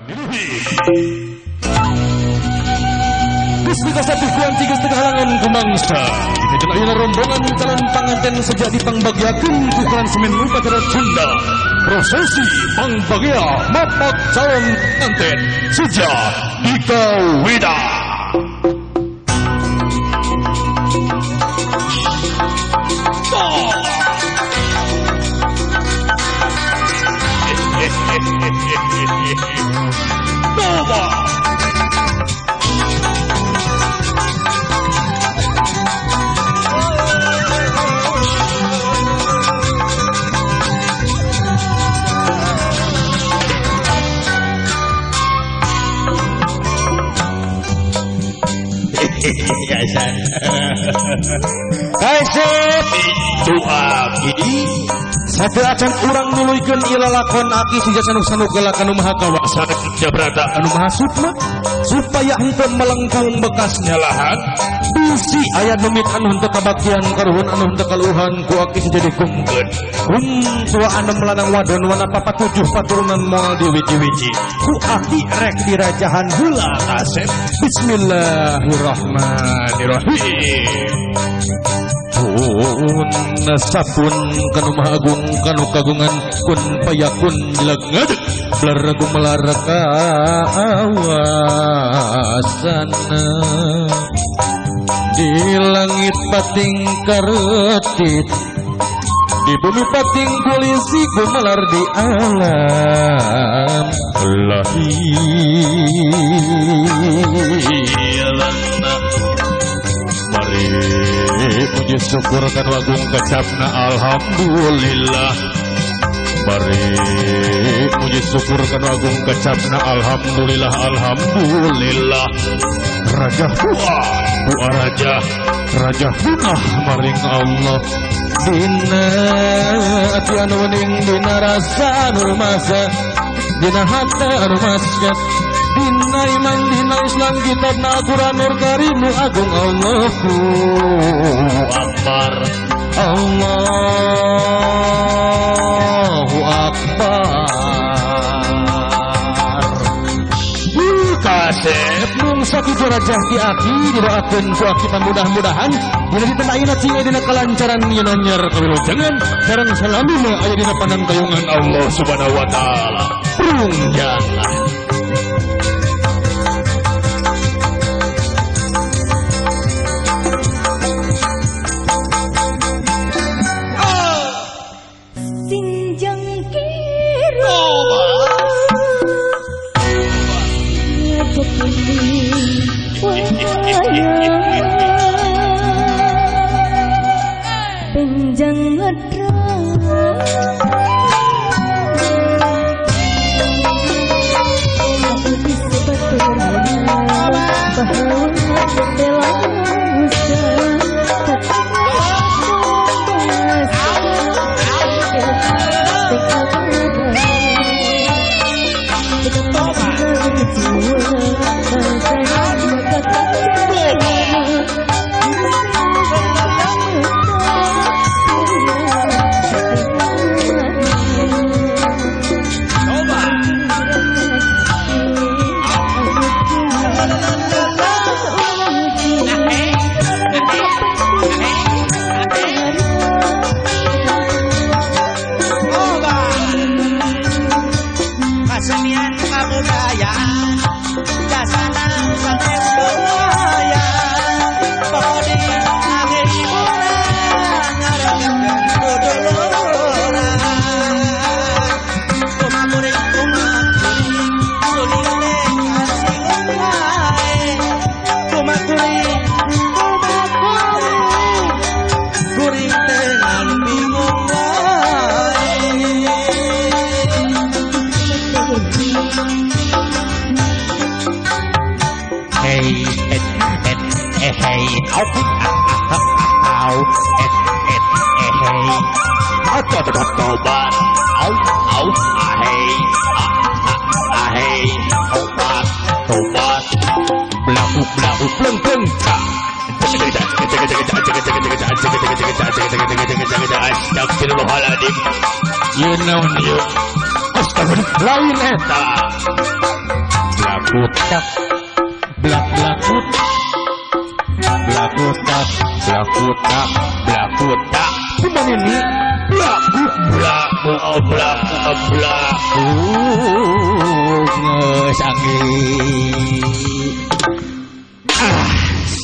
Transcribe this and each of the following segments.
Bismirrahmanirrahim. Bismillah satu kuan tiga setengah halangan kumangsa. Ditejen ayeuna rombongan calon panganten sejak dipangbagiakeun ku semen upacara Sunda. Prosesi pangbagia mapak calon pengantin sejak dikawida. Nova. Kaisep itu aki satu acan urang nuluykeun ieu lalakon aki sija sanuk-sanuk galakan nu maha kawasa jabrata anu maha sukma supaya henteu melengkung bekas nyalahan bisi aya numit anu henteu kabakian karuhun anu henteu kaluhan ku aki sija dikungkeun kum tua anu melanang wadon wana papat tujuh paturunan moal diwiji-wiji ku aki rek dirajahan heula kasep. Bismillahirrahmanirrahim. Kun sapun kanu maha agung kanu kagungan kun payakun jelag ngadeg belar gumelar kawasana di langit pating karetit di bumi pating polisi gumelar di alam lahir. Mari puji syukur kanu agung kecapna alhamdulillah. Mari puji syukur kanu agung kecapna alhamdulillah alhamdulillah. Raja hua hua raja raja hunah maring Allah. Dina ati anu ning dina rasa anu masa dina hati anu masya dina iman dina Islam kitabna Al-Quran Nur Karim nu agung Allahu Akbar Allahu Akbar. Kasep mung sakitu rajah ki aki didoakeun ku aki mudah-mudahan dina dinten ayeuna cing aya dina kalancaran nyeunanyar kawilujengan sareng salamina aya dina panangkayungan Allah Subhanahu wa taala. Prung jangan. Astagfirullahaladzim. You know you. Astagfirullah. Lain eta. Blakutak blak blakut blakutak blakutak blakutak cuman ini blakut blak blak blakut geus angin.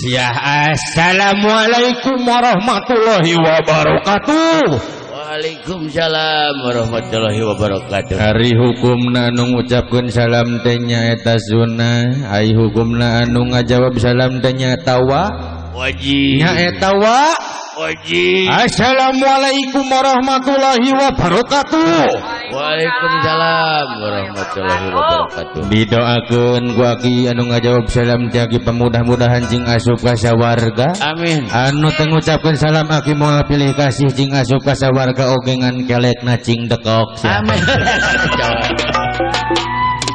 Ya, assalamualaikum warahmatullahi wabarakatuh. Waalaikumsalam warahmatullahi wabarakatuh. Ari hukumna anu ngucapkeun salam teh nyaeta sunnah, ari hukumna anu ngajawab salam teh nyaeta wajib. Nyaeta wajib. Assalamualaikum warahmatullahi wabarakatuh. Waalaikumsalam warahmatullahi wabarakatuh. Didoakeun ku aki anu ngajawab salam teh aki pamudah-mudahan cing asup ka sawarga. Amin. Anu teu ngucapkeun salam aki moal pilih kasih cing asup ka sawarga oge ngan kelekna cing dekok. Amin.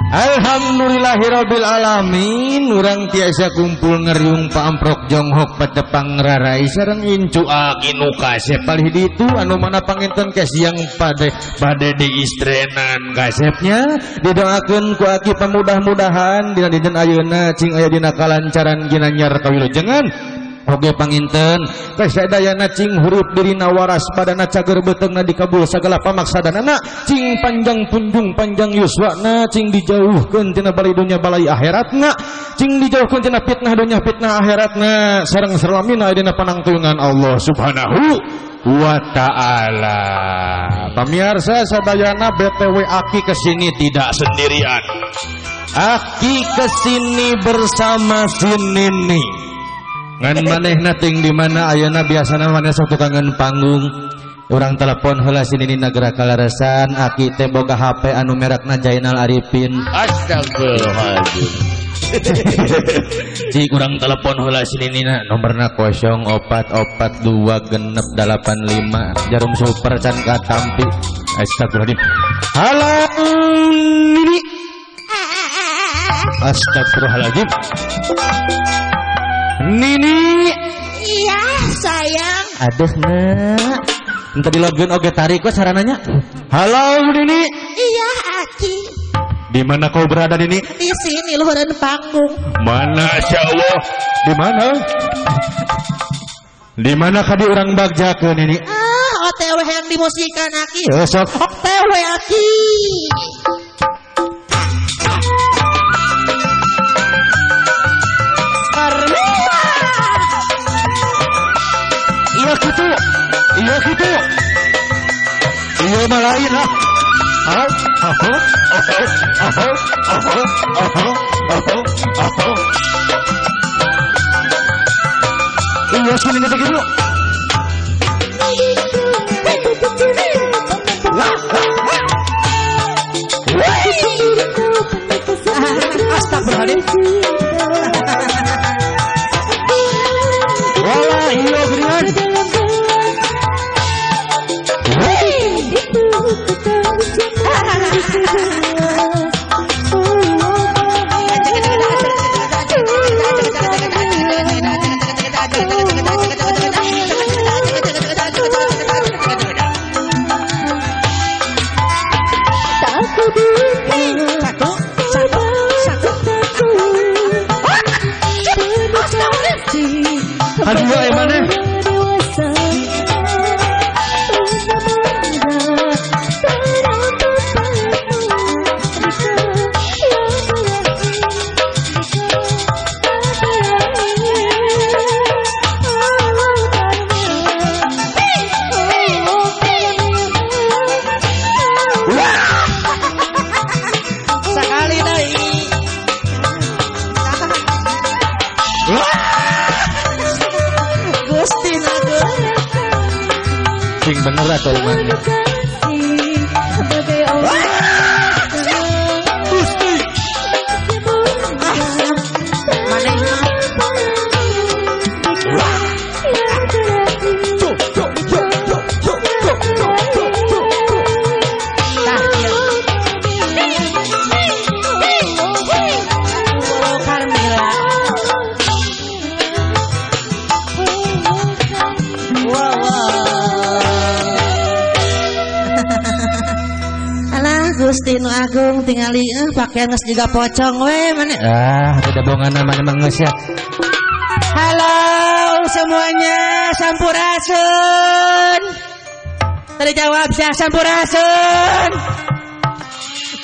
Alhamdulillahirabbil alamin, urang tiasa kumpul ngeriung paamprok jonghok patepang rarai sareng incu aki nu kasep palih ditu anu mana panginten ke siang pade bade diistrenan kasepnya didoakeun ku aki pamudah-mudahan dina dinten ayeuna cing aya dina kalancaran ginanyar kawilujengan. Oge panginten kasadayana cing huruf dirina waras badana cager beuteungna dikabul sagala pamaksadanana cing panjang punjung panjang yuswana cing dijauhkeun tina balai dunya balai akhiratna cing dijauhkeun tina fitnah dunya fitnah akhiratna sareng salamina dina panangtungan Allah Subhanahu wa ta'ala. Pamirsa sadayana BTW aki kesini tidak sendirian, aki kesini bersama sinini. Ngan manehna ting di mana ayeuna biasana maneh sok tukangan panggung. Urang telepon heula sinini nagara kalaresan aki teh boga HP anu merekna Jainal Arifin. Astagfirullahaladzim. Cik urang telepon heula sinini na nomorna 0442 685 jarum super can katampi. Astagfirullahaladzim. Halo Nini. Astagfirullahaladzim. Nini. Iya sayang. Aduh nak, entah di login oge tarik kok sarananya. Halo Nini. Iya Aki. Di mana kau berada Nini? Di sini luhureun panggung. Mana insya Allah. Di mana? Di mana kadi urang bagjakeun Nini? Ah, OTW yang dimusikan Aki. Sok. OTW Aki. Iya gitu, iya gitu, iya malain lah. Iya sini kita gitu. Astagfirullahaladzim. Wah, iya geringan. Aduh, mana? Sekali deui. Gusti naga. Sing bener atuh mana? Gusti. Manehna. Tah ieu. Oh, Carmila. Wow, wow. Gusti nu agung tingali pakaian geus jiga pocong we maneh. Ah, beda bongan maneh mah geus ya. Halo semuanya, sampurasun. Tadi jawab saya sampurasun.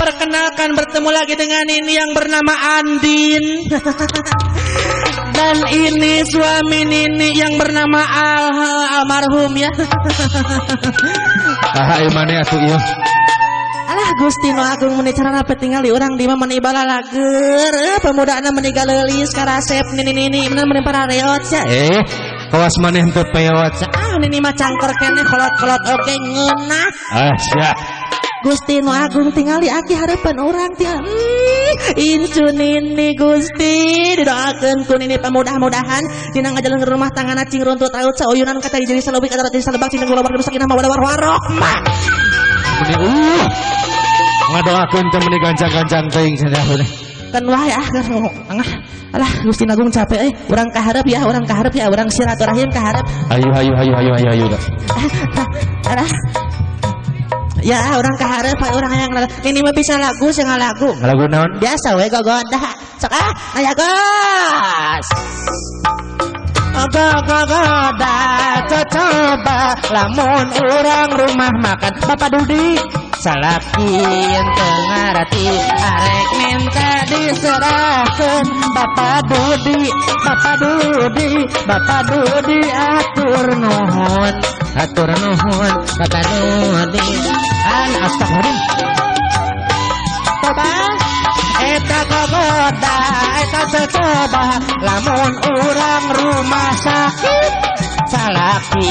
Perkenalkan bertemu lagi dengan ini yang bernama Andin. Dan ini suami Nini yang bernama almarhum ya. Ah, imane atuh ieu. Alah Gusti nu agung meni carana petingali urang di mah meni balalager, pemudana meni galeulis karasep nini-nini meni meni parareot sia. Kawas maneh teu peot. Ah nini mah cangkor keneh kolot-kolot oge ngeunah. Ah sia. Gusti nu agung tingali aki hareupeun urang tinggal. Incu nini Gusti didoakeun ku nini pamudah-mudahan dina ngajalan rumah tanggana cing runtut taut sauyunan kata jadi saleuwih kata jadi salebak cing gula warga sakinah mawaddah warahmah. Meni ngadoakeun teh meni gancang-gancang teuing cenah teh. Kan wae ah angah. Alah Gusti Agung capek euy, urang kaharep ya, urang kaharep ya, urang silaturahim kaharep. Ayo ayo ayo ayo ayo ayo. Alah. Ya orang kaharep orang yang ini mah bisa lagu sing lagu. Lagu naon? Biasa we gogoda. Sok ah, aya gas. Gogoda cocoba lamun urang rumah makan Bapak Dudi salakin teu ngarti arek minta diserahkeun Bapak Dudi, Bapak Dudi, Bapak Dudi atur nuhun, atur nuhun Bapak Dudi. An astagfirullah. Bapak eta gogoda eta cocoba lamun urang rumah sakit salaki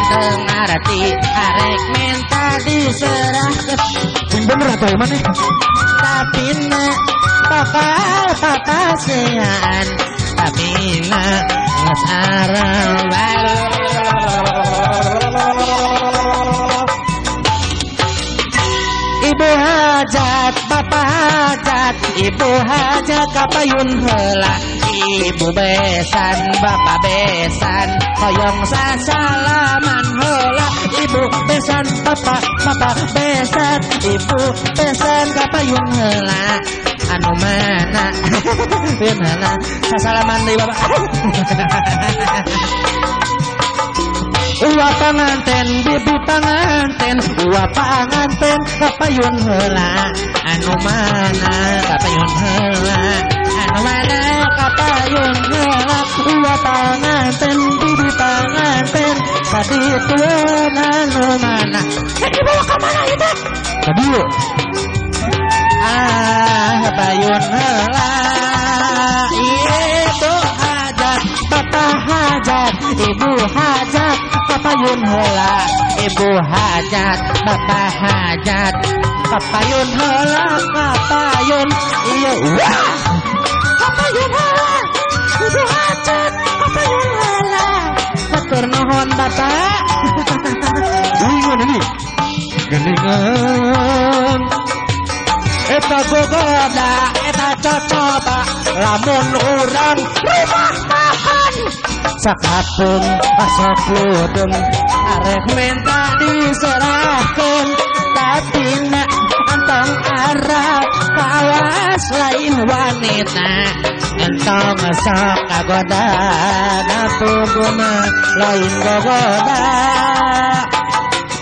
teu ngarti arek minta diserahkeun. Sing bener atuh maneh. Tapi na bakal papasean tapi na geus arang. Ibu hajat, bapak hajat, ibu hajat kapayun heula. Ibu besan, bapak besan, hoyong sasalaman heula. Ibu besan, bapak, bapak besan, ibu besan kapayun heula. Anu mana? Payun heula, sasalaman deui bapak. Ua panganten, bibi panganten, ua panganten kapayun heula. Anu mana kapayun heula, anu mana kapayun heula. Ua panganten, bibi panganten, saditueun anu mana. Dibawa ka mana ieu teh? Kadieu. Ah, payun heula. Ibu hajat, bapak hajat, ibu hajat papayun heula. Ibu hajat, bapak hajat, papayun heula, papayun iya wah. Papayun heula, ibu hajat, papayun heula. Hatur nuhun bapak. Uing ini. Geningan. Eta gogoda, eta cocoba, lamun urang rumah makan. Sakapung asok ludeng arek minta diserahkeun tapi na entong arah kawas lain wanita entong sok kagoda napuguna lain gogoda.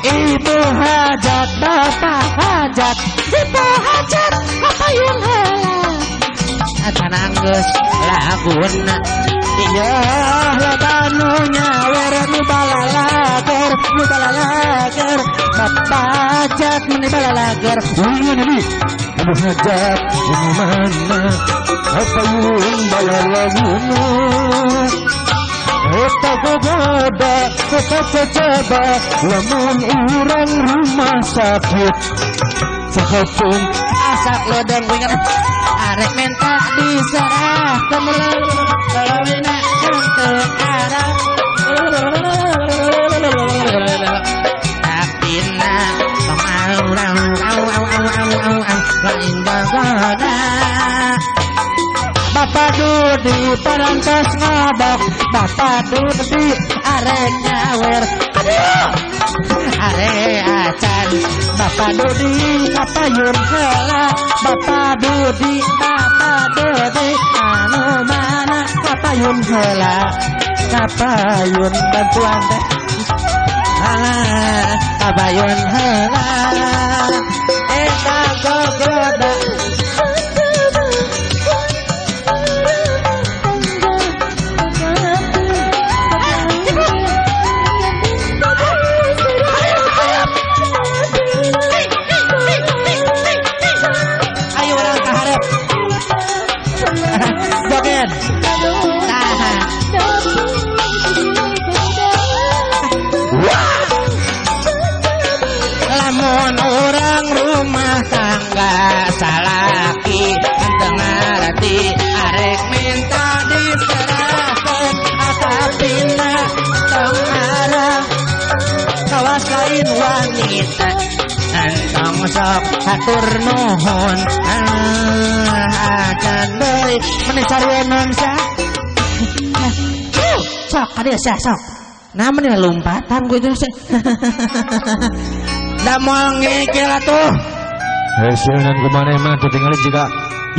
Ibu hajat, bapak hajat, ibu hajat kapayun heula. Acan geus laguna iya loba nu nyawer nu balalager nu balalager bapak hajat meni balalager. Uing ini ibu hajat anu mana kapayun balalaguna. Eta gogoda, eta cocoba, lamun urang rumah sakit. Sakapung asak lodeng wingan arek minta diserahkeun leuwina teu arah. Tapi na au au au au au au au lain gogoda. Bapak Dudi parantos ngodok, Bapak Dudi arek nyawer. Aduh, are acan. Bapak Dudi kapayun heula, Bapak Dudi, Bapak Dudi anu mana kapayun heula, kapayun bantuan teh. Alah, kapayun heula, eta gogoda. Ayo orang kaharep. Joget. Lamun orang rumah tangga salaki henteu ngarti arek minta diserahkeun atapina tong arah kawas lain wanita entong sok hatur nuhun acan deui meni sarieun sia sok kadieu sia sok nah meni lompatan gue itu sia. Da moal ngekil atuh. Heuseun kumaneh mah tuh tingali jiga.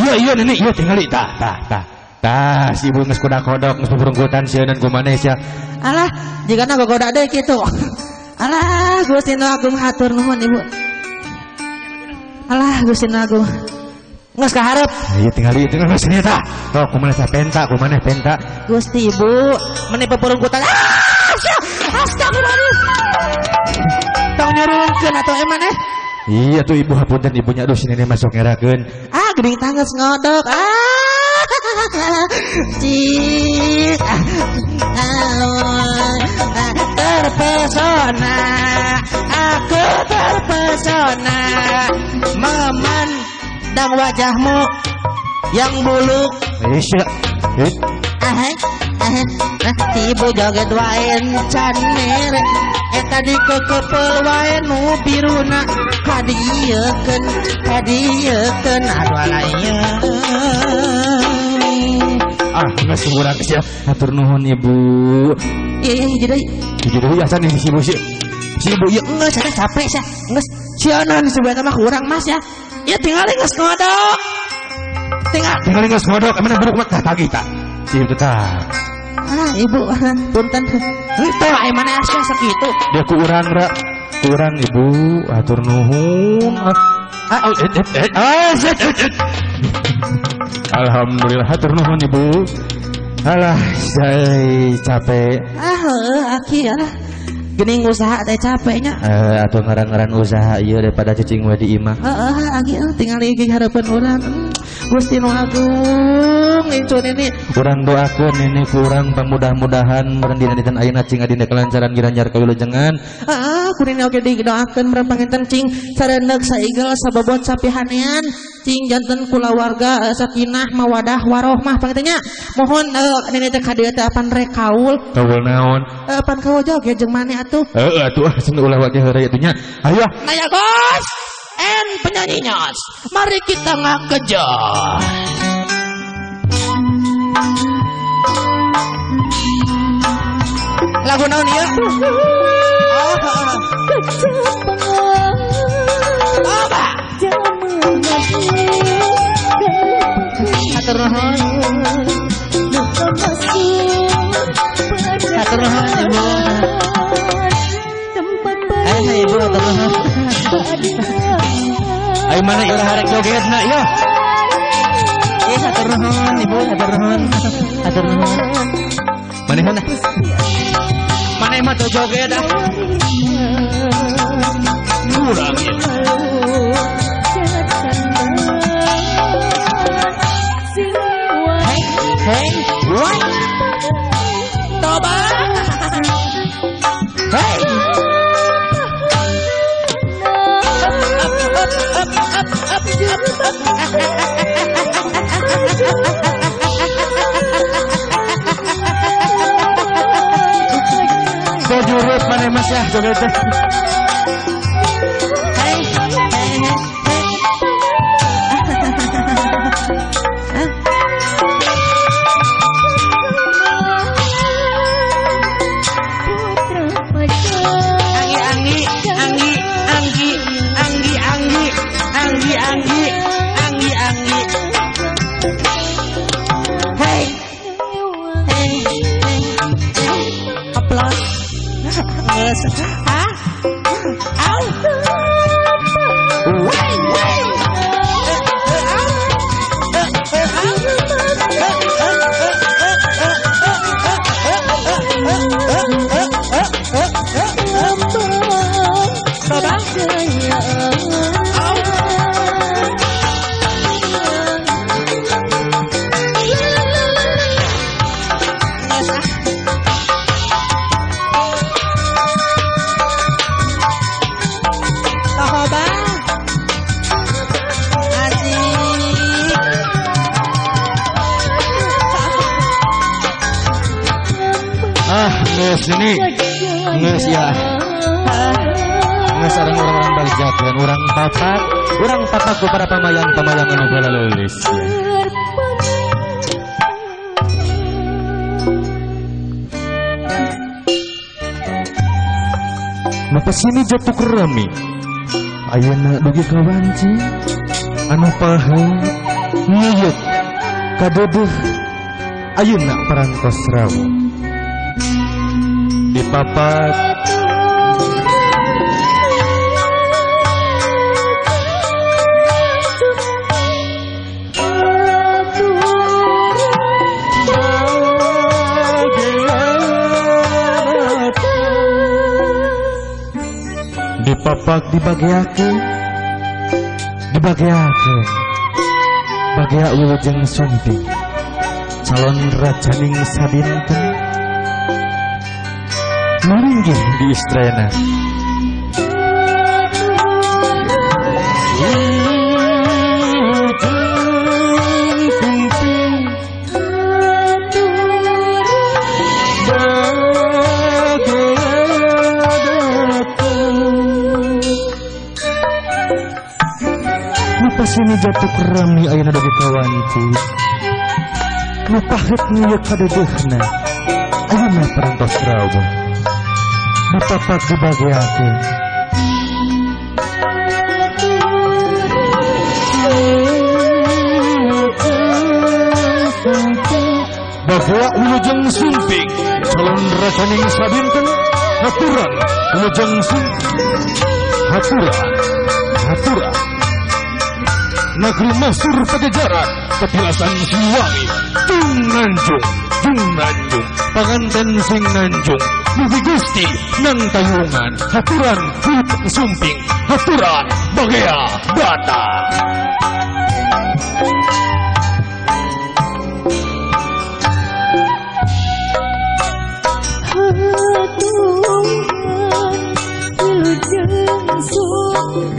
Iya iya nenek iya tingali tah tah tah. Tah si ibu geus kodak-kodok geus pupurungkutan sieun kumaneh sia. Alah, jigana gogoda deui kitu. Alah, Gusti Nu Agung hatur nuhun ibu. Alah, Gusti Nu Agung. Geus ka hareup. Iya tingali tingali geus nya tah. Tuh kumaneh tah penta kumaneh penta. Gusti ibu meni pupurungkutan. Ah, astagfirullahaladzim. Tong nyurungkeun atuh eman eh. Iya tuh ibu hapunten ibunya aduh si nenek masuk ngerakeun. Ah geuning tangges ngodok. Ah. Cik. Terpesona. Aku terpesona memandang wajahmu yang buluk. Isya. Ibu joget wae can mere. Eta dikekepel wae nu biruna kadiekeun kadiekeun aduh alaieu. Ah geus urang sia hatur nuhun ibu. Iya iya hiji deui. Hiji deui acan si ibu si. Si ibu ieu geus sia capek sia. Geus sieunan si eta mah kurang mas ya. Ieu tingali geus ngodok. Tinggal geus ngodok emang buruk mah tah tagih tah. Si ibu tah. Ah ibu punten. Teu aya mana asa sakitu. Dia ku urang ra. Ku urang ibu hatur nuhun. Alhamdulillah hatur nuhun ibu. Alah saya capek. Ah heueuh aki alah. Geuning usaha teh capeknya. Atuh ngaran-ngaran usaha ieu daripada cicing we di imah. Heeh aki tingali gigi hareupeun urang. Gusti Nu Agung incun ini. Urang doakeun ini kurang pamudah-mudahan meureun dina dinten ayeuna cing adina kelancaran giranjar kawilujengan. Heeh kuring oge didoakeun meureun panginten cing sareundeuk saigel sabobot sapihanean cing janten kulawarga sakinah mawadah warohmah panginten nya. Mohon nini teh ka dieu teh apan rek kaul. Kaul naon? Apan kaul joget jeung maneh atuh. Heeh atuh cenah ulah wake heureuy atuh nya. Ayo. Naya Gos. En penyanyinya, mari kita ngakejar. Lagu naon ieu? Oh, oh. Hatur nuhun. Hatur nuhun ibu. Ibu hatur nuhun. Ayo mana ira harek jogetna ieu. Hatur nuhun ibu, hatur nuhun. Hatur nuhun. Manehna. Maneh mah teu joget ah. Kurang ieu. Hey, hey, what? Toba. Hey. Up, up, up, up, up, up. Sejurut mana mas ya joget teh. Hey, hey, hey. Geus ini. Geus ya. Geus sareng urang-urang bagjakeun, urang papak ku para pamayang-pamayang anu balaleulis ya. Napa sini jatuh kerami ayeuna dugi ka wanci anu pahe ngiyut kadedeuh ayeuna parantos rawuh dipapak dipapak dibageakeun dibageakeun bagea wilujeng sumping calon rajaning sadinten maringgih di istrena. Sini jatuh kerami ayeuna dugi ka wanci nu pahit ngeuyeuk kadedeuhna ayeuna parantos rawuh dipapak dibageakeun bagea wilujeng sumping calon rajaning sadinten haturan wilujeng sumping haturan haturan negeri Masur Pajajaran petilasan Siliwangi Jung Nanjung panganten sing nanjung Mugi Gusti nang tayungan haturan wilujeng sumping haturan bagea data. Haturan wilujeng sumping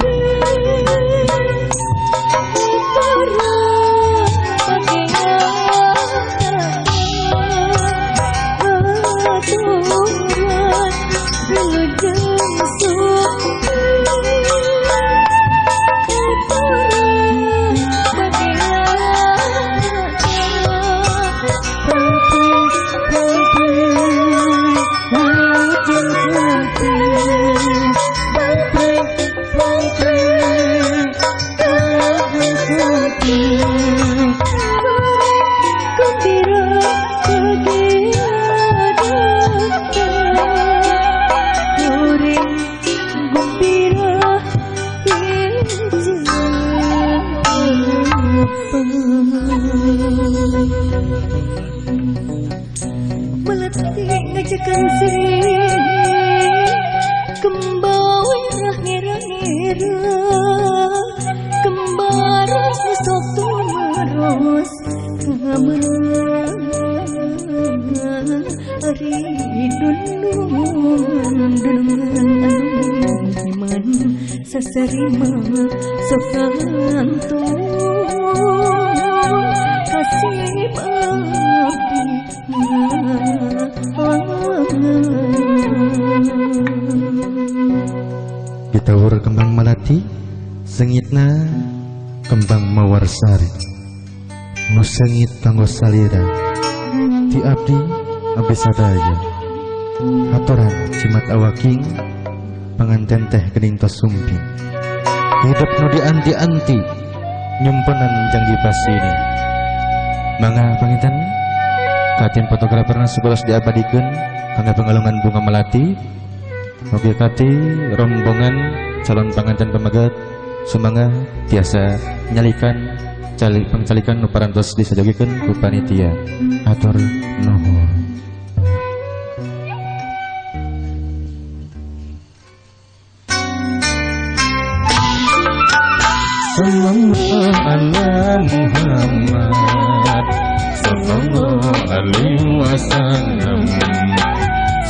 sasarima sok ngantung kasih abdi. Ditawur kembang melati sengitna kembang mawar sari nu sengit kanggo salira ti abdi abdi sadaya haturan cimat awaking panganten teh geuning tos sumping hidup nu dianti-anti nyumpenan janji pasini. Mangga panginten ka tim fotograferna supados diabadikeun kanggo pangalungan bunga melati oge kati rombongan calon panganten pamegat sumangga tiasa nyalikan calik pangcalikan nu parantos disajogikeun ku panitia. Atur nuhun. Sallallahu ala Muhammad sallallahu alaihi wasallam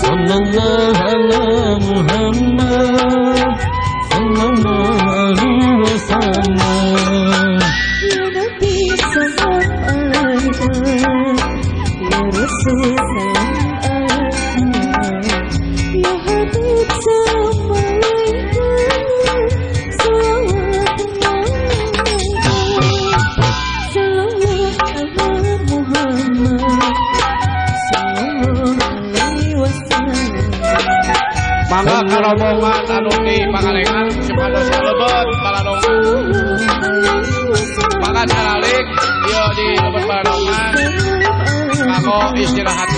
sallallahu ala Muhammad sallallahu alaihi wasallam. Ya Nabi salam alaika, ya Rasul salam alaika, pangalengan supados lebet baladongan. Mangga caralik ieu di lebet baladongan kanggo istirahat.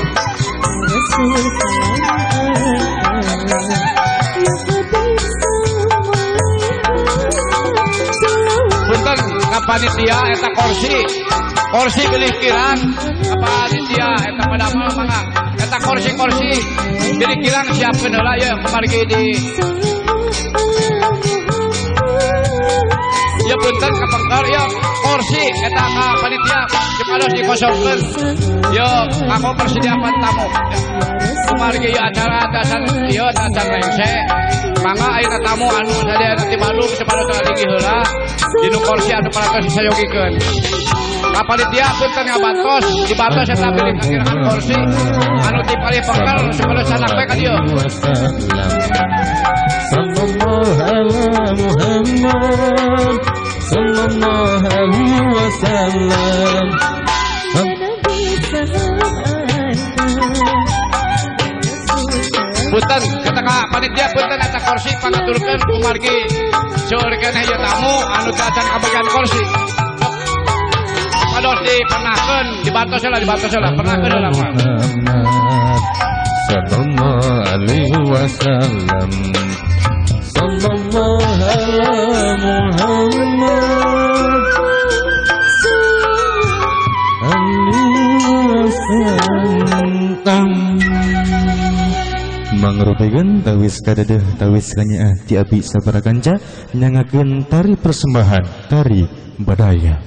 Punten ka panitia eta kursi. Kursi bilih kirang ka panitia eta padamel mangga. Eta kursi-kursi bilih kirang siapkeun heula ye kumargi di ya punten ka pengker ya kursi eta ka panitia supados dikosongkeun. Yo kanggo persiapan tamu. Kumargi ieu acara atasan ieu acan rengse. Mangga ayeuna tamu anu sadayana ti Bandung supados laligi heula dinu kursi anu parantos disayogikeun. Ka panitia punten ngabantos dibantos eta bilih kakirangan kursi anu ti palih pengker supados sanak we ka dieu. Sallallahu ala Muhammad sallallahu alaihi wasallam. Punten kata ka panitia punten eta kursi pangaturkeun kumargi seueur keneh ieu tamu anu teu acan kabagian kursi. Pados dipernahkeun dibantos heula pernahkeun heula mah. Sallallahu alaihi wasallam. Sallallahu ala Muhammad alaihi wasallam. Mangrupikeun tawis kadedeh tawis kanyaah ti abi sabaraha kanca nyangakeun tari persembahan tari badaya.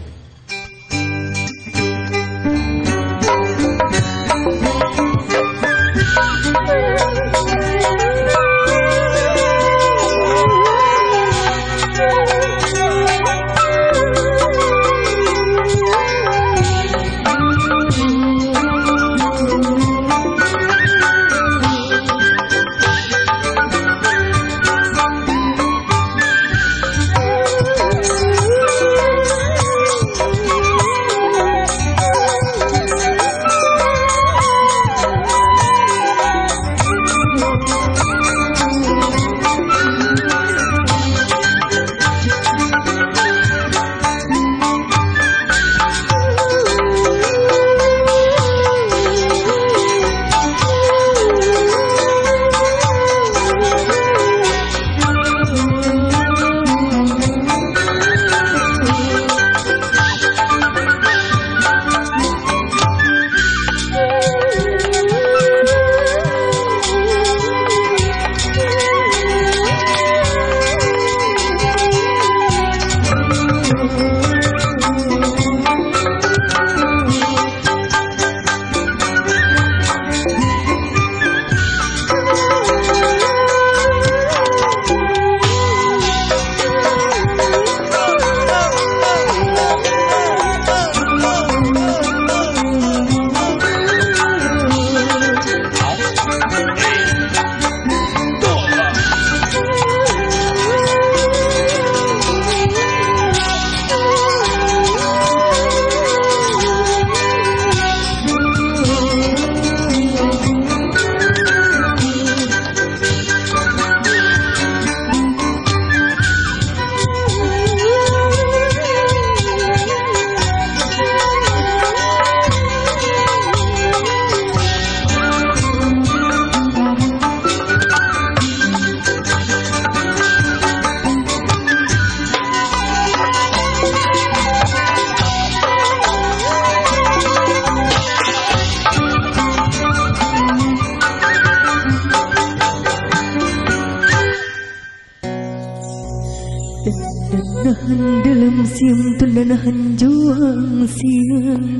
Dalam siang tunanahan juang siang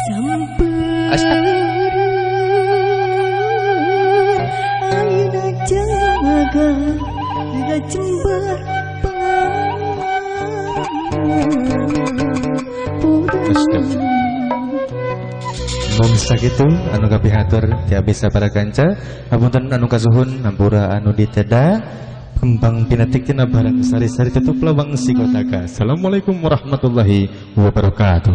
sampai ayeuna jaga dina jembar Mung sakitu anu kapihatur ti abdi sabaraha kanca hapunten anu kasuhun hampura anu diteda kembang pinatik tina barang sari-sari tutup lawang sikotaka. Assalamualaikum warahmatullahi wabarakatuh.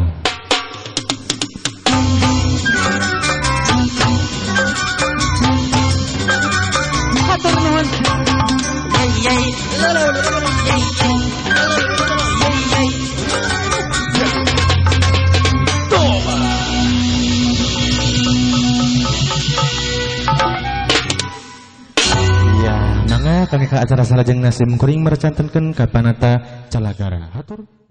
Hatur nuhun. Yai yai. Kami ke acara salajengna sim kuring mercantenkeun ka Panata Calagara. Hatur.